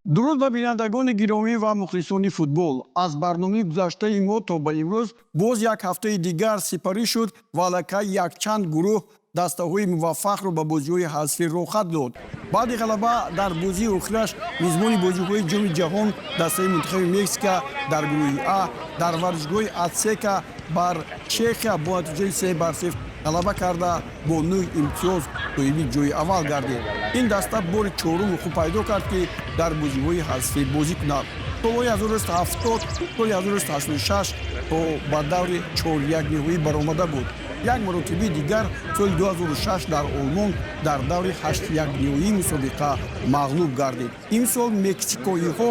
Дуруд ба бинандагони гиромӣ ва мухлисони футбол. Аз барномаи гузаштаи мо то ба имрӯз боз як ҳафтаи дигар сипарӣ шуд ва аллакай якчанд гурӯҳ дастаҳои муваффақро ба бозиҳои ҳазфӣ роҳхат дод. Баъди ғалаба дар бозии охираш мизбони бозиҳои Ҷоми Ҷаҳон, дастаи мунтахаби Мексика дар гурӯҳи А дар варзишгоҳи Ацтека бар Чехия бо натиҷаи 3-0 ғалаба карда, бо нӯҳ имтиёз соҳиби ҷои аввал гардид. Ин даста бори чорум ҳуқуқ пайдо кард, ки дар бозиҳои ҳазфӣ бозӣ кунад. Солҳои 1970, соли 1986 то ба даври чорякниҳоӣ баромада буд. Як маротибаи дигар соли 2006 дар Олмон дар даври ҳаштякниҳоии мусобиқа мағлуб гардид. Имсол мексикоиҳо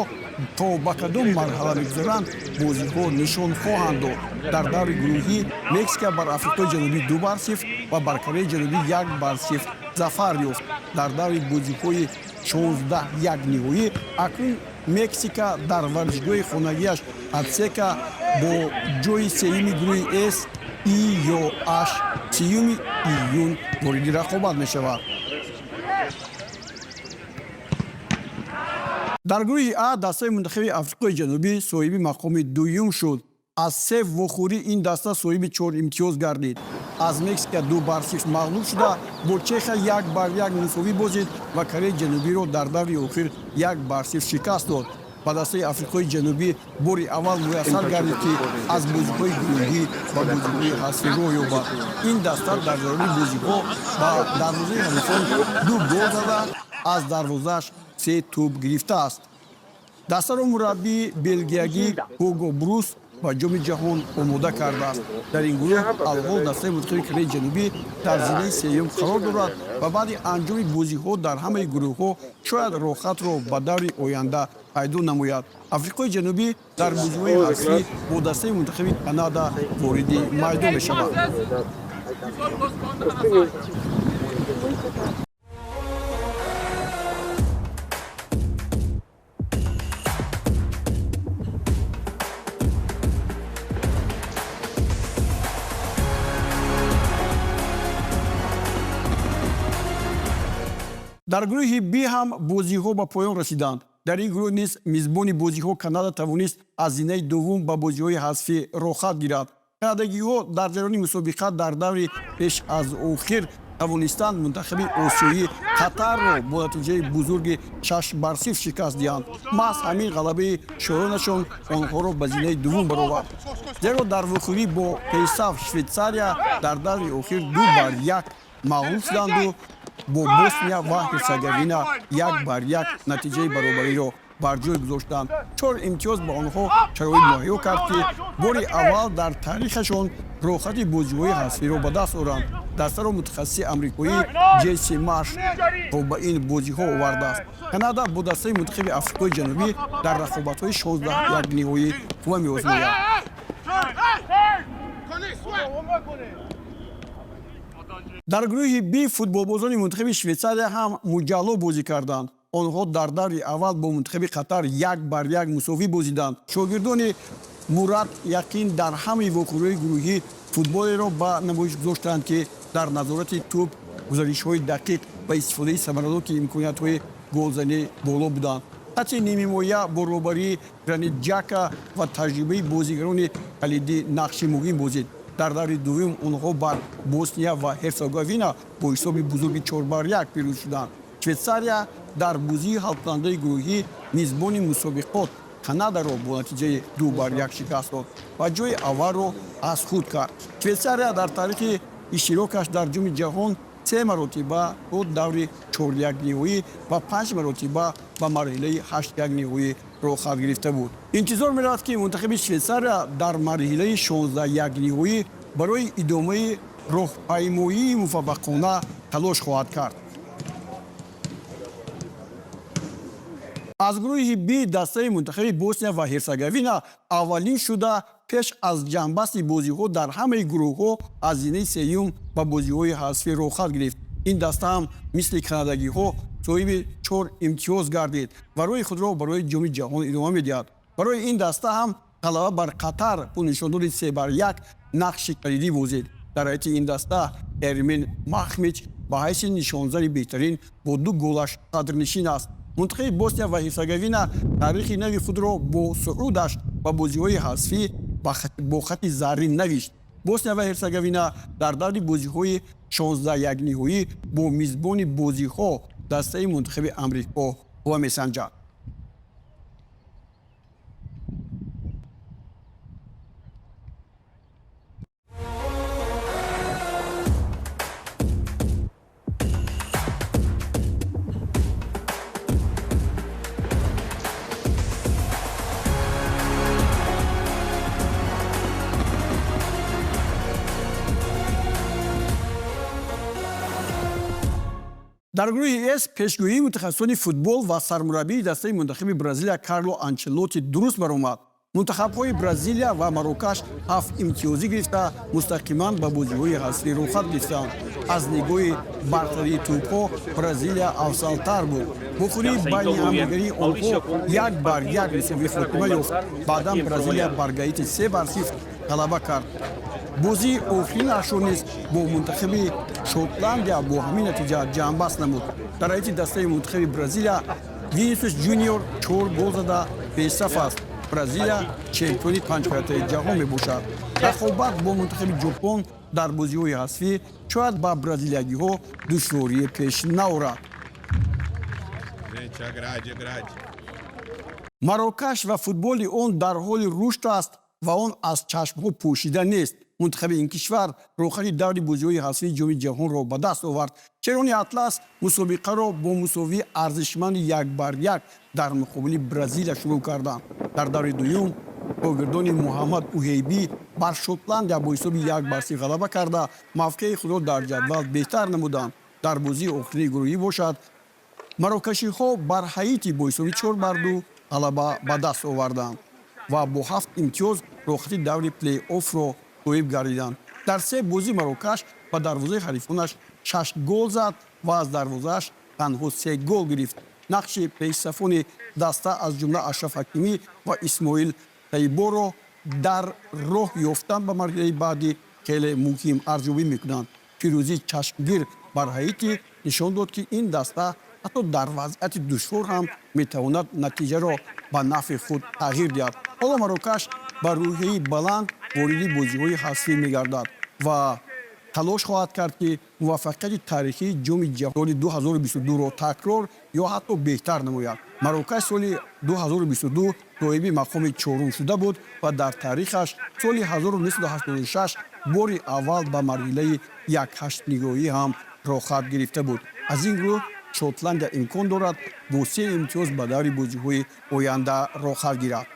то ба кадом марҳала мегузаранд, бозиҳо нишон хоҳанд дод. Дар даври гурӯҳӣ Мексика бар Африқои Ҷанубӣ 2-0 ва бар Кореяи Ҷанубӣ 1-0 зафар ёфт. Дар даври бозиҳои 16 якниҳоӣ акнун Мексика дар варзишгоҳи хонагиаш Ацтека бо ҷои сеюми гурӯҳи С, И ё H 30-уми июн вориди рақобат мешавад. Дар гурӯҳи А дастаи мунтахаби Африқои Ҷанубӣ соҳиби мақоми дуюм шуд. Аз се вохӯрӣ ин даста соҳиби чор имтиёз гардид. Аз Мексика 2-0 мағлуб шуда, бо Чехия 1-1 мусовӣ бозид ва Кореяи Ҷанубиро дар даври охир 1-0 шикаст дод. Ба дастаи Африқои Ҷанубӣ бори аввал муяссар гардид, ки аз бозиҳои гурӯҳӣ ба бозиҳои ҳазфӣ роҳ ёбад. Ин даста дар ҷараёни бозиҳо ба дарвозаи ҳарифон ду гол зада, аз дарвозааш се тӯб гирифтааст. Дастаро мураббии белгиягӣ Ҳуго Брус ба Ҷоми Ҷаҳон омода кардааст. Дар ин гурӯҳ алҳол дастаи мунтахаби Кореяи Ҷанубӣ дар зинаи сеюм қарор дорад ва баъди анҷоми бозиҳо дар ҳамаи гурӯҳҳо шояд роҳхатро ба даври оянда пайдо намояд. Африқои Ҷанубӣ дар бозиҳои ҳазфӣ бо дастаи мунтахаби Канада вориди майдон мешавад. Дар гурӯҳи Б ҳам бозиҳо ба поён расиданд. Дар ин гурӯҳ низ мизбони бозиҳо Канада тавонист аз зинаи дуввум ба бозиҳои ҳазфӣ роҳхат гирад. Канадагиҳо дар ҷараёни мусобиқа дар даври пеш аз охир тавонистанд мунтахаби осиёӣ Қатарро бо натиҷаи бузурги 6-0 шикаст диҳанд. Маҳз ҳамин ғалабаи шоёнашон онҳоро ба зинаи дуввум баровард, зеро дар вохӯрӣ бо пешсаф Швейтсария дар даври охир 2-1 мағлуб шуданду бо Босния ва Ҳерсеговина 1-1 натиҷаи баробариро бар ҷой гузоштанд. Чор имтиёз ба онҳо шароит муҳайё кард, ки бори аввал дар таърихашон роҳхати бозиҳои ҳазфиро ба даст оранд. Дастаро мутахассиси амрикоӣ Ҷесси Марш то ба ин бозиҳо овардааст. Канада бо дастаи мунтахаби Африқои Ҷанубӣ дар рақобатҳои 16 якниҳоӣ қувва меозмояд. Дар гурӯҳи Б футболбозони мунтахаби Швейтсария ҳам муҷалло бозӣ карданд. Онҳо дар даври аввал бо мунтахаби Қатар 1-1 мусовӣ бозиданд. Шогирдони Мурат Яқин дар ҳамаи вохӯриҳои гурӯҳӣ футболеро ба намоиш гузоштанд, ки дар назорати тӯб, гузаришҳои дақиқ ва истифодаи самараноки имкониятҳои голзанӣ боло буданд. Хати нимҳимоя бо роҳбарии Гранит Ҷака ва таҷрибаи бозигарони калидӣ нақши муҳим бозид. Дар даври дуввум онҳо бар Босния ва Ҳерсеговина бо ҳисоби бузурги 4-1 пирӯз шуданд. Швейтсария дар бозии ҳалкунандаи гурӯҳӣ мизбони мусобиқот Канадаро бо натиҷаи 2-1 шикаст дод ва ҷои аввалро аз худ кард. Швейтсария дар таърихи иштирокаш дар Ҷоми Ҷаҳон се маротиба то даври чорякниҳоӣ ва панҷ маротиба ба марҳилаи ҳаштякниҳоӣ роҳхат гирифта буд. Интизор меравад, ки мунтахаби Швейтсария дар марҳилаи 16 якниҳоӣ барои идомаи роҳпаймоии муваффақона талош хоҳад кард. Аз гурӯҳи Б дастаи мунтахаби Босния ва Ҳерсеговина аввалин шуда, пеш аз ҷамъбасти бозиҳо дар ҳамаи гурӯҳҳо, аз зинаи сеюм ба бозиҳои ҳазфӣ роҳхат гирифт. Ин даста ҳам мисли канадагиҳо соҳиби чор имтиёз гардид ва роҳи худро барои Ҷоми Ҷаҳон идома медиҳад. Барои ин даста ҳам ғалаба бар Қатар бо нишондоди 3-1 нақши калидӣ бозид. Дар ҳайати ин даста Эрмин Махмич ба ҳайси нишонзани беҳтарин бо ду голаш қадрнишин аст. Мунтахаби Босния ва Ҳерсеговина таърихи нави худро бо суъудаш ба бозиҳои ҳазфӣ бо хати заррин навишт. Босния ва Ҳерсеговина дар даври бозиҳои 16 якниҳоӣ бо мизбони бозиҳо дастаи мунтахаби Амрико қувва месанҷад. Дар гурӯҳи С пешгӯии мутахассисони футбол ва сармураббии дастаи мунтахаби Бразилия Карло Анчелотти дуруст баромад. Мунтахабҳои Бразилия ва Марокаш 7 имтиёзӣ гирифта, мустақиман ба бозиҳои ҳасрӣ рухсат гирифтанд. Аз нигоҳи бартарии тӯбҳо Бразилия афзалтар буд. Бухӯрии байни ҳамдигарии онҳо 1-1 мусовӣ хотима ёфт. Баъдан Бразилия бар Гаити 3-0 ғалаба кард. Бозии охиринашро низ бо мунтахаби Шотландия бо ҳамин натиҷа ҷамъбаст намуд. Дар ҳайати дастаи мунтахаби Бразилия Винисиус Ҷуниор 4 гол зада бесаф аст. Бразилия чемпиони панҷкаратаи ҷаҳон мебошад. Рақобат бо мунтахаби Ҷопон дар бозиҳои ҳазфӣ шояд ба бразилиягиҳо душворие пеш наорад. Марокаш ва футболи он дар ҳоли рушд аст ва он аз чашмҳо пӯшида нест. Мунтахаби ин кишвар рохати даври бозиҳои ҳазфии Ҷоми ҷаҳонро ба даст овард. Шерони Атлас мусобиқаро бо мусовии арзишманди 1-1 дар муқобили Бразилия шурӯъ карданд. Дар даври дуюм шогирдони Муҳаммад Уҳейбӣ бар Шотландия бо ҳисоби 1-0 ғалаба карда, мавқеи худро дар ҷадвал беҳтар намуданд. Дар бозии охирини гурӯҳӣ бошад, марокашиҳо бар Ҳаити бо ҳисоби 4-2 ғалаба ба даст оварданд ва бо 7 имтиёз рохати даври плей-оффро соҳиб гардиданд. Дар 3 бозӣ Марокаш ба дарвозаи ҳарифонаш 6 гол зад ва аз дарвозааш танҳо 3 гол гирифт. Нақши пешсафони даста аз ҷумла Ашраф Ҳакимӣ ва Исмоил Таиборо дар роҳ ёфтан ба марҳилаи баъдӣ хеле муҳим арзёбӣ мекунанд. Пирӯзии чашмгир бар Ҳаити нишон дод, ки ин даста ҳатто дар вазъияти душвор ҳам метавонад натиҷаро ба нафъи худ тағйир диҳад. Ҳоло Марокаш ба рӯҳияи баланд вориди бозиҳои ҳазфӣ мегардад ва талош хоҳад кард, ки муваффақияти таърихии Ҷоми ҷаҳони 2022-ро такрор ё ҳатто беҳтар намояд. Марокаш соли 2022 соҳиби мақоми чорум шуда буд ва дар таърихаш соли 1986 бори аввал ба марҳилаи якҳаштнигоҳӣ ҳам рохат гирифта буд. Аз ин рӯ Шотландия имкон дорад бо 3 имтиёз ба даври бозиҳои оянда рохат гирад.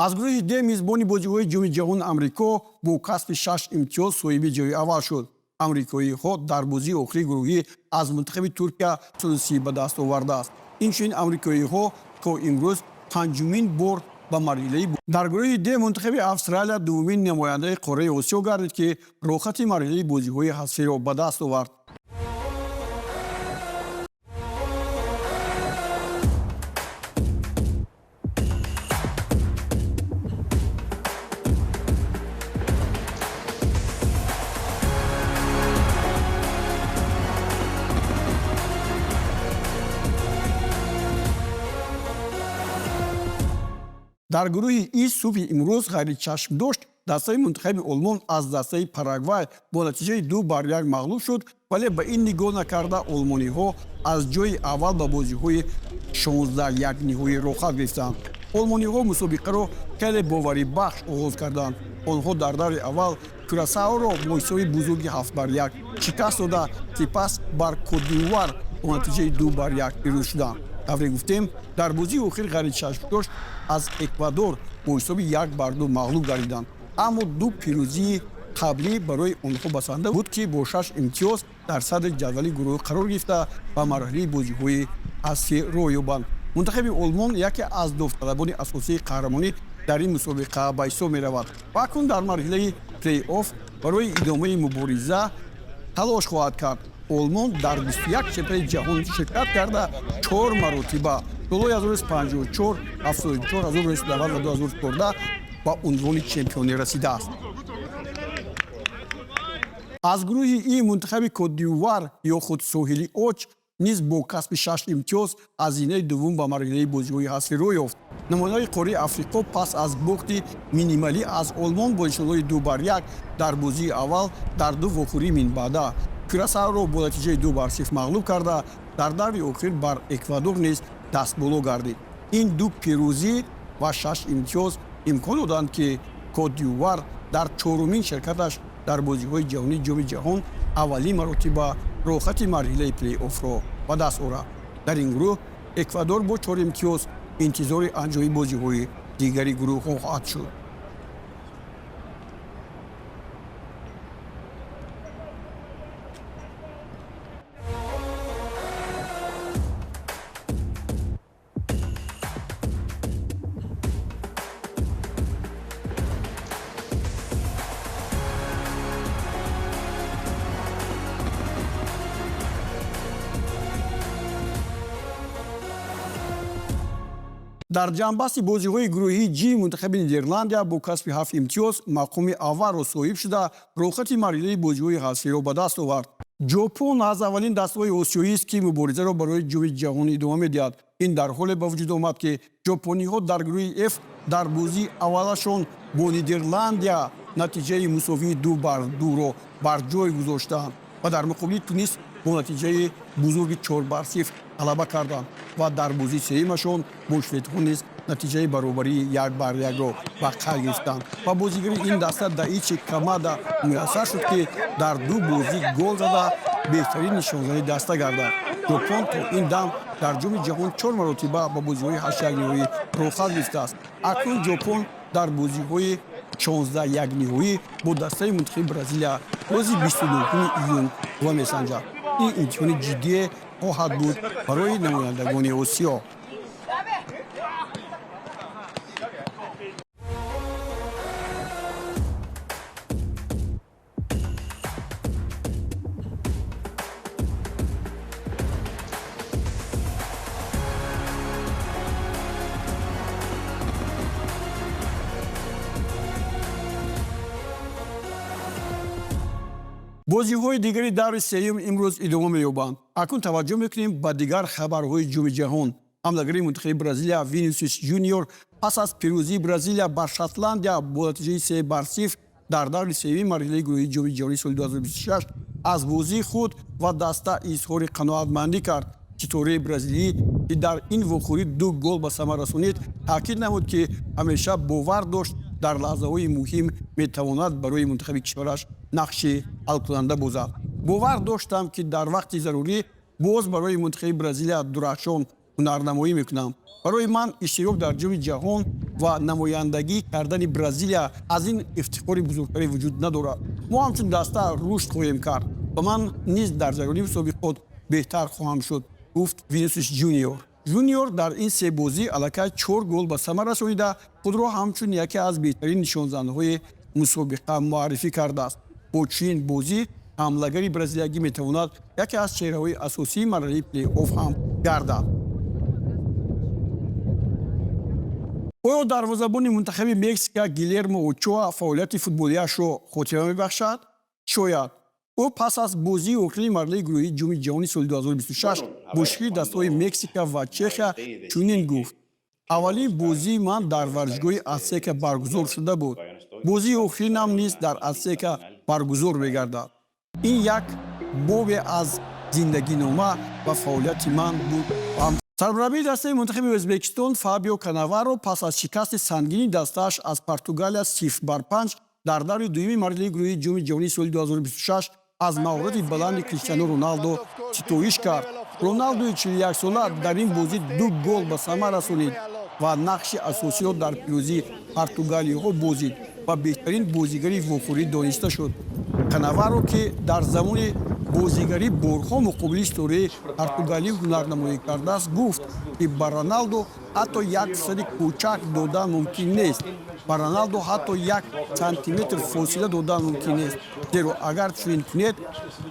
Аз гурӯҳи Д мизбони бозиҳои Ҷоми ҷаҳон Амрико бо касби 6 имтиёз соҳиби ҷои аввал шуд. Амрикоиҳо дар бозии охири гурӯҳӣ аз мунтахаби Туркия судусӣ ба даст овардааст. Инчунин амрикоиҳо то имрӯз панҷумин бор ба марҳилаи дар гурӯҳи Д мунтахаби Австралия дуввумин намояндаи қораи Осиё гардид, ки рохати марҳилаи бозиҳои ҳазфиро ба даст овард. Дар гурӯҳи И субҳи имрӯз ғайричашмдошт дастаи мунтахаби Олмон аз дастаи Парагвай бо натиҷаи 2-1 мағлуб шуд, вале ба ин нигоҳ накарда олмониҳо аз ҷои аввал ба бозиҳои 16 якниҳоӣ рохат гирифтанд. Олмониҳо мусобиқаро хеле боварибахш оғоз карданд. Онҳо дар даври аввал Кюрасаоро бо ҳисоби бузурги 7-1 шикаст дода, сипас бар Кот-д'Ивуар бо натиҷаи 2-1 пирӯз шуданд. Тавре гуфтем, дар бозии охир ғайричашмдошт аз Эквадор бо ҳисоби 1-2 мағлуб гардиданд. Аммо ду пирӯзии қаблӣ барои онҳо басанда буд, ки бо 6 имтиёз дар садри ҷадвали гурӯҳ қарор гирифта ба марҳилаи бозиҳои ҳазфӣ роҳ ёбанд. Мунтахаби Олмон яке аз довталабони асосии қаҳрамонӣ Дар ин мусобиқа ба ҳисоб меравад ва акнун дар марҳилаи плей-офф барои идомаи мубориза талош хоҳад кард. Олмон дар 21 чемпионати ҷаҳон ширкат карда, чор маротиба солҳои 1954, 74, 1990 ва 2014 ба унвони чемпионӣ расидааст. Аз гурӯҳи И мунтахаби Кот-д'Ивуар ё худ Соҳили Оҷ низ бо касби шаш имтиёз аз зинаи дуввум ба марҳилаи бозиҳои ҳазфӣ роҳ ёфт. Намояндаи қораи Африқо пас аз бохти минималӣ аз Олмон бо нишондоди 2-1 дар бозии аввал, дар ду вохӯрии минбаъда Кюрасаоро бо натиҷаи 2-0 мағлуб карда, дар даври охир бар Эквадор низ дастболо гардид. Ин ду пирӯзӣ ва шаш имтиёз имкон доданд, ки Кот-д'Ивуар дар чорумин ширкаташ дар бозиҳои ҷаҳонии Ҷоми ҷаҳон аввалин маротиба роҳхати марҳилаи плей-оффро ба даст орад. Дар ин гурӯҳ Эквадор бо чор имтиёз интизори анҷоми бозиҳои дигари гурӯҳҳо хоҳад шуд. Дар ҷамъбасти бозиҳои гурӯҳии Ҷи мунтахаби Нидерландия бо касби ҳафт имтиёз мақоми аввалро соҳиб шуда, роҳхати марҳилаи бозиҳои ҳазфиро ба даст овард. Ҷопон аз аввалин дастаҳои осиёист, ки муборизаро барои Ҷоми ҷаҳон идома медиҳад. Ин дар ҳоле ба вуҷуд омад, ки ҷопониҳо дар гурӯҳи Ф дар бозии аввалашон бо Нидерландия натиҷаи мусовии 2-2-ро бар ҷой гузоштанд ва дар муқобили Тунис бо натиҷаи бузурги 4-0 ғалаба карданд ва дар бозии сеюмашон бо шведҳо низ натиҷаи баробарии 1-1-ро ба қайд гирифтанд ва бозигари ин даста Даичи Камада муяссар шуд, ки дар ду бозӣ гол зада, беҳтарин нишонзани даста гардад. Ҷопон то ин дам дар Ҷоми ҷаҳон чор маротиба ба бозиҳои ҳаштякниҳоӣ роҳхат гирифтааст. Акнун Ҷопон дар бозиҳои 16 якниҳоӣ бо дастаи мунтахаби Бразилия рӯзи 29 июн қувва месанҷад. Ин имтиҳони ҷиддие хоҳад буд барои намояндагони Осиё. Бозиҳои дигари даври сеюм имрӯз идома меёбанд. Акнун таваҷҷӯҳ мекунем ба дигар хабарҳои Ҷоми ҷаҳон. Ҳамлагари мунтахаби Бразилия Винисиус Юниор пас аз пирӯзии Бразилия бар Шотландия бо натиҷаи 3-0 дар даври сеюми марҳилаи гурӯҳии Ҷоми ҷаҳонии соли 2026 аз бозии худ ва даста изҳори қаноатмандӣ кард. Ситораи бразилӣ, ки дар ин вохӯрӣ ду гол ба самар расонид, таъкид намуд, ки ҳамеша бовар дошт, дар лаҳзаҳои муҳим метавонад барои мунтахаби кишвараш нақши ҳалкунанда бозад. Бовар доштам, ки дар вақти зарурӣ боз барои мунтахаби Бразилия дурахшон ҳунарнамоӣ мекунам. Барои ман иштирок дар Ҷоми ҷаҳон ва намояндагӣ кардани Бразилия аз ин ифтихори бузургтаре вуҷуд надорад. Мо ҳамчун даста рушд хоҳем кард ва ман низ дар ҷараёни мусобиқот беҳтар хоҳам шуд, гуфт Винисиус Ҷуниор. Жуниор дар ин се бозӣ аллакай чор гол ба самар расонида, худро ҳамчун яке аз беҳтарин нишонзанҳои мусобиқа муаррифӣ кардааст. Бо чунин бозӣ ҳамлагари бразилиягӣ метавонад яке аз чеҳраҳои асосии марҳилаи плей-офф ҳам гардад. Оё дарвозабони мунтахаби Мексика Гилермо Очоа фаъолияти футболиашро хотира мебахшад? Шояд. Ӯ пас аз бозии охирини марҳилаи гурӯҳии Ҷоми ҷаҳони соли 2026 бо ширкати дастаҳои Мексика ва Чехия чунин гуфт: «Аввалин бозии ман дар варзишгоҳи Астека баргузор шуда буд. Бозии охиринам низ дар Астека баргузор мегардад. Ин як бобе аз зиндагинома ва фаъолияти ман буд.» Сармураббии дастаи мунтахаби Ӯзбекистон Фабио Канаваро пас аз шикасти сангини дастааш аз Португалия 0-5 дар даври дуюми марҳилаи гурӯҳии Ҷоми ҷаҳонии соли 2026 аз маҳорати баланди Криштиану Роналдо ситоиш кард. Роналдои 41-сола дар ин бозӣ ду гол ба самар расонид ва нақши асосиро дар пирӯзии португалиҳо бозид ва беҳтарин бозигари вохӯрӣ дониста шуд. Канаваро, ки дар замони Бозигарӣ борҳо муқобили ситораи португалӣ ҳунарнамоӣ кардааст, гуфт, ки ба Роналдо ҳатто як фурсати кӯчак додан мумкин нест. Ба Роналдо ҳатто як сантиметр фосила додан мумкин нест, зеро агар чунин кунед,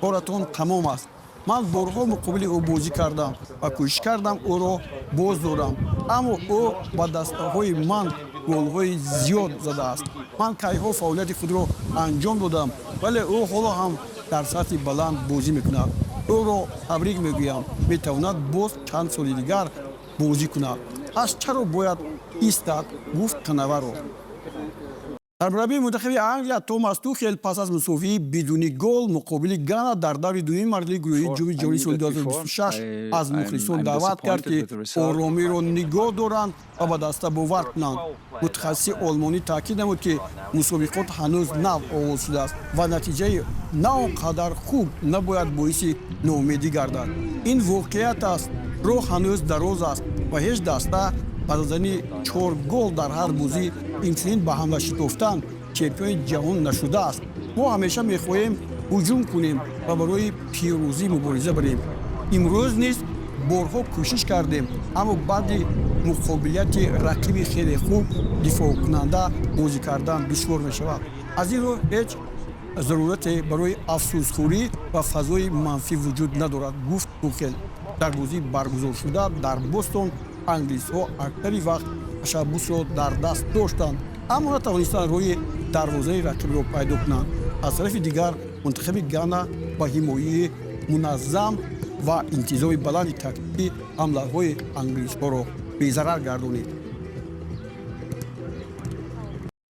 коратон тамом аст. Ман борҳо муқобили ӯ бозӣ кардам ва кӯшиш кардам ӯро боз дорам, аммо ӯ ба дастаҳои ман голҳои зиёд задааст. Ман кайҳо фаъолияти худро анҷом додам, вале ӯ ҳоло ҳам дар сатҳи баланд бозӣ мекунад. Ӯро табрик мегӯям, метавонад боз чанд соли дигар бозӣ кунад. Пас чаро бояд истад? Гуфт Канаваро. Сармураббии мунтахаби Англия Томас Тухел пас аз мусовии бидуни гол муқобили Гана дар даври дуюми марҳилаи гурӯҳии Ҷоми ҷаҳонии соли 2026 аз мухлисон даъват кард, ки оромиро нигоҳ доранд ва ба даста бовар кунанд. Мутахассиси олмонӣ таъкид намуд, ки мусобиқот ҳанӯз нав оғоз шудааст ва натиҷаи на он қадар хуб набояд боиси ноумедӣ гардад. Ин воқеият аст, роҳ ҳанӯз дароз аст ва ҳеҷ даста ба задани чор гол дар ҳар бозӣ, инчунин ба ҳамла шитофтан чемпиони ҷаҳон нашудааст. Мо ҳамеша мехоҳем ҳуҷум кунем ва барои пирӯзӣ мубориза барем. Имрӯз низ борҳо кӯшиш кардем, аммо баъди муқобилияти рақиби хеле хуб дифоъкунанда бозӣ кардан душвор мешавад. Аз ин рӯ ҳеҷ зарурате барои афсӯсхӯрӣ ва фазои манфӣ вуҷуд надорад, гуфт Тухел. Дар бозии баргузоршуда дар Бостон англисҳо аксари вақт ташаббусро дар даст доштанд, аммо натавонистанд роҳи дарвозаи рақибро пайдо кунанд. Аз тарафи дигар, мунтахаби Гана ба ҳимояи муназзам ва интизоми баланди тактикӣ ҳамлаҳои англисҳоро безарар гардонид.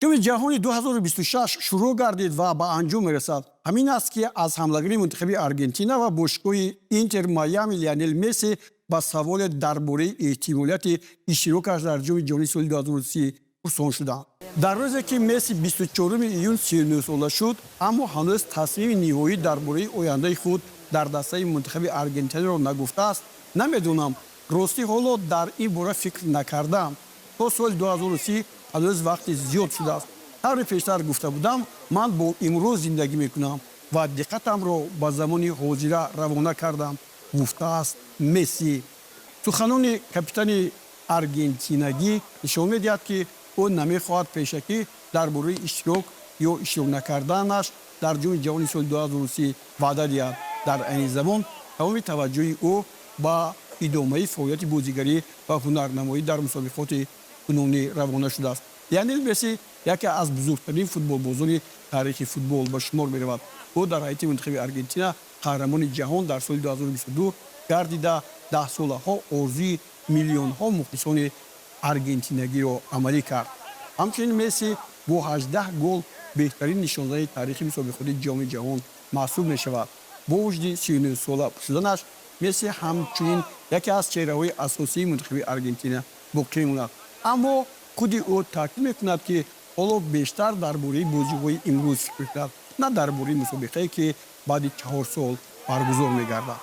Ҷоми ҷаҳони 2026 шурӯъ гардид ва ба анҷом мерасад. Ҳамин аст, ки аз ҳамлагари мунтахаби Аргентина ва бошгоҳи Интер Майами Лионел Месси ба саволе дар бораи эҳтимолияти иштирокаш дар Ҷоми ҷаҳонии соли 2030 пурсон шуданд. Дар рӯзе ки Месси 24 июн 39 сола шуд, аммо ҳанӯз тасмими ниҳоӣ дар бораи ояндаи худ дар дастаи мунтахаби Аргентинаро нагуфтааст. Намедонам, ростӣ, ҳоло дар ин бора фикр накардаам. То соли 2030 ҳанӯз вақти зиёд шудааст. Тавре пештар гуфта будам, ман бо имрӯз зиндагӣ мекунам ва диққатамро ба замони ҳозира равона кардам, гуфтааст Месси. Суханони капитани аргентинагӣ нишон медиҳад, ки ӯ намехоҳад пешакӣ дар бораи иштирок ё иштирок накарданаш дар Ҷоми ҷаҳони соли 2030 ваъда диҳад. Дар айни замон тамоми таваҷҷӯҳи ӯ ба идомаи фаъолияти бозигарӣ ва ҳунарнамоӣ дар мусобиқоти кунунӣ равона шудааст. Лионел Месси яке аз бузургтарин футболбозони таърихи футбол ба шумор меравад. Ӯ дар ҳайати мунтахаби Аргентина қаҳрамони ҷаҳон дар соли 2022 гардида, даҳсолаҳо орзуи миллионҳо мухлисони аргентинагиро амалӣ кард. Ҳамчунин Месси бо 18 гол беҳтарин нишонзани таърихи мусобиқоти Ҷоми ҷаҳон маҳсуб мешавад. Бо вуҷуди 39 сола шуданаш, Месси ҳамчунин яке аз чеҳраҳои асосии мунтахаби Аргентина боқӣ мемонад, аммо худи ӯ таъкид мекунад, ки ҳоло бештар дар бораи бозиҳои имрӯз фикр мекунад, на дар бораи мусобиқае, ки баъди 4 сол баргузор мегардад.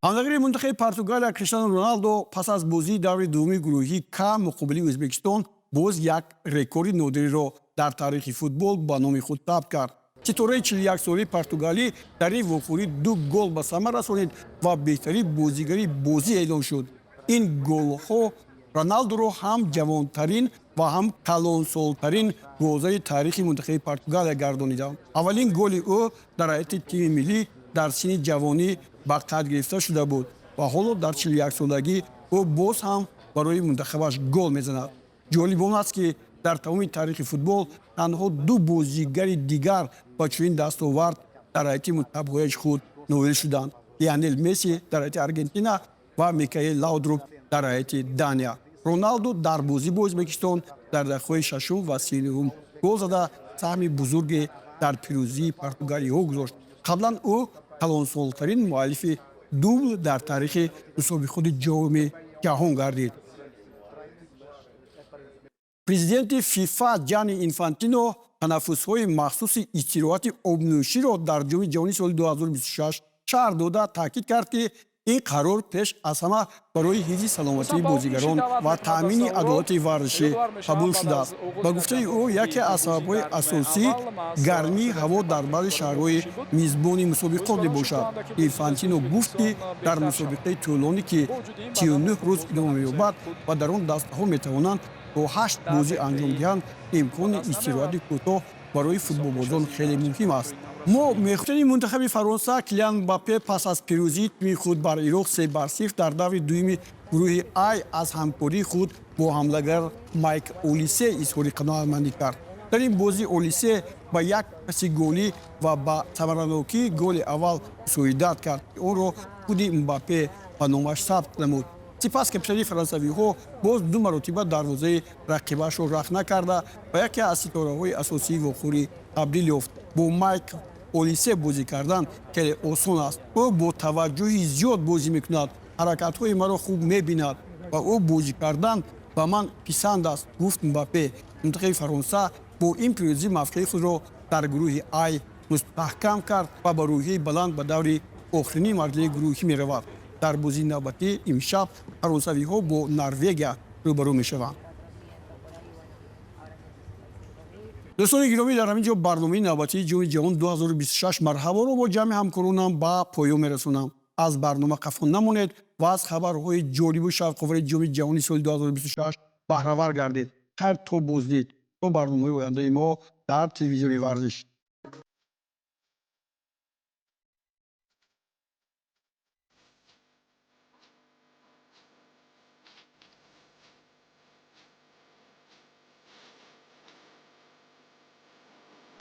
Ҳамлагари мунтахаби Португалия Криштиану Роналдо пас аз бозии даври дуввуми гурӯҳии К муқобили Ӯзбекистон боз як рекорди нодириро дар таърихи футбол ба номи худ сабт кард. Ситораи 41-солаи португалӣ дар ин вохӯрӣ ду гол ба самар расонид ва беҳтарин бозигари бозӣ эълон шуд. Ин голҳо Роналдуро ҳам ҷавонтарин ва ҳам калонсолтарин голзани таърихи мунтахаби Португалия гардониданд. Аввалин голи ӯ дар ҳайати тими миллӣ дар синни ҷавонӣ ба қайд гирифта шуда буд ва ҳоло дар 41-солагӣ ӯ боз ҳам барои мунтахабаш гол мезанад. Ҷолиб он аст, ки дар тамоми таърихи футбол танҳо ду бозигари дигар ба чунин дастовард дар ҳайати мунтахабҳояш худ ноил шуданд: Лионел Месси дар ҳайати Аргентина ва Микаэл Лаудруп дар ҳайати Дания. Роналду дар бозӣ бо Ӯзбекистон дар дақиқаҳои шашум ва 39-ум гол зада, саҳми бузурге дар пирӯзии португалиҳо гузошт. Қаблан ӯ калонсолтарин муаллифи дубл дар таърихи мусобиқоти Ҷоми ҷаҳон гардид. Президенти ФИФА Ҷани Инфантино танаффусҳои махсуси истироҳати обнӯширо дар Ҷоми ҷаҳонии соли 2026 шарҳ дода, таъкид кард, ки Ин қарор пеш аз ҳама барои ҳифзи саломатии бозигарон ва таъмини адолати варзишӣ қабул шудааст. Ба гуфтаи ӯ, яке аз сабабҳои асосӣ гармии ҳаво дар баъзе шаҳрҳои мизбони мусобиқот мебошад. Инфантино гуфт, ки дар мусобиқаи тӯлонӣ, ки 39 рӯз идома меёбад ва дар он дастаҳо метавонанд то ҳашт бозӣ анҷом диҳанд, имкони истироҳати кӯтоҳ барои футболбозон хеле муҳим аст. Мо мехоҳем мунтахаби Фаронса Килиан Мбаппе пас аз пирӯзии тими худ бар Ироқ 3-0 дар даври дуюми гурӯҳи Ай аз ҳамкории худ бо ҳамлагар Майк Олисе изҳори қаноатмандӣ кард. Дар ин бозӣ Олисе ба як паси голӣ ва ба самаранокии голи аввал мусоидат кард, ки онро худи Мбаппе ба номаш сабт намуд. Сипас капитани фаронсавиҳо боз ду маротиба дарвозаи рақибашро рахна карда, ба яке аз ситораҳои асосии вохӯрӣ табдил ёфт. Бо Майк Олисе бозӣ кардан хеле осон аст. Ӯ бо таваҷҷӯҳи зиёд бозӣ мекунад, ҳаракатҳои маро хуб мебинад ва ӯ бозӣ кардан ба ман писанд аст, гуфт Мбаппе. Мунтахаби Фаронса бо ин пирӯзӣ мавқеи худро дар гурӯҳи Ай мустаҳкам кард ва ба рӯҳияи баланд ба даври охирини марҳилаи гурӯҳӣ меравад. Дар бозии навбатӣ имшаб фаронсавиҳо бо Норвегия рӯбарӯ мешаванд. Дӯстони гиромӣ, дар ҳамин ҷо барномаи навбатии Ҷоми ҷаҳон 2026 марҳаборо бо ҷамъи ҳамкоронам ба поён мерасонам. Аз барнома қафо намонед ва аз хабарҳои ҷолибу шавқовари Ҷоми ҷаҳони соли 2026 баҳравар гардед. Хайр, то боздид, то барномаҳои ояндаи мо дар телевизиони варзиш.